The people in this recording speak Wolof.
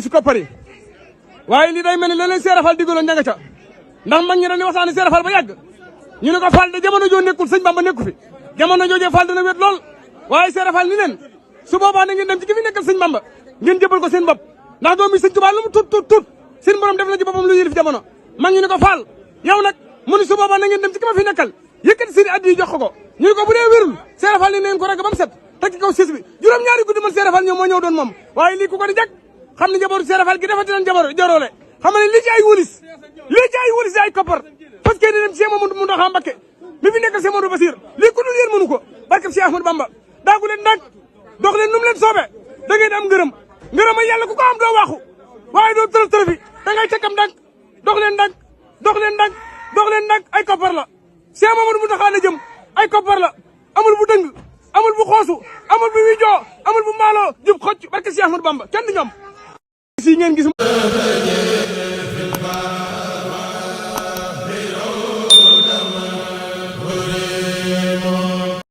fi koppar yi waaye lii day mel ni leneen Seera Fall digaloon ña nga ca ndax mag ñi dañuy waxtaane Seera Fall ba yàgg ñu ne ko Fall de jamono joo nekkul sëñ Bamba nekku fi jamono joojee Fall dana wét lool waaye Seera Fall ni leen su boobaa na ngeen dem ci ki fi nekkal sëñ Bamba ngeen jëbal ko seen bopp ndax doomi sëñ Tuubaa lu mu tut seen borom def na ci boppam lu yëlif jamono mag ñu ne ko Fall yow nag mu ni su boobaa na ngeen dem ci ki ma fi nekkal yëkkati seen addi yi jox ko ñu ne ko bu dee wérul Seera Fall ni neen ko ragg ba mu set teg ci kaw siis bi juróom-ñaari guddi man Seera Fall ñoom moo ñëw doon moom waaye lii ku ko di jag xam ne njabootu Seera Fall gi defati nañ joroole xam ne lii ci ay wulis ay koppar parce que dem Cheikh Mamadou Mountakha Mbacké mi fi nekkal Cheikh Mamadou Bassir lii ku dul yéen mënu ko barke Cheikh Ahmadou Bamba daagu leen ndànk dox leen nu mu leen soobee da ngeen am ngërëm ay yàlla ku ko am doo waaxu waaye doo tërëfi da ngay tekkam ndànk dox leen ndànk ay koppar la Cheikh Mamadou Mountakha la jëm ay koppar la amul bu dëng amul bu xoosu amul bu wijoo amul bu maaloo jub xocc barke Cheikh Ahmadou Bamba kenn du ñoom si ngeen gis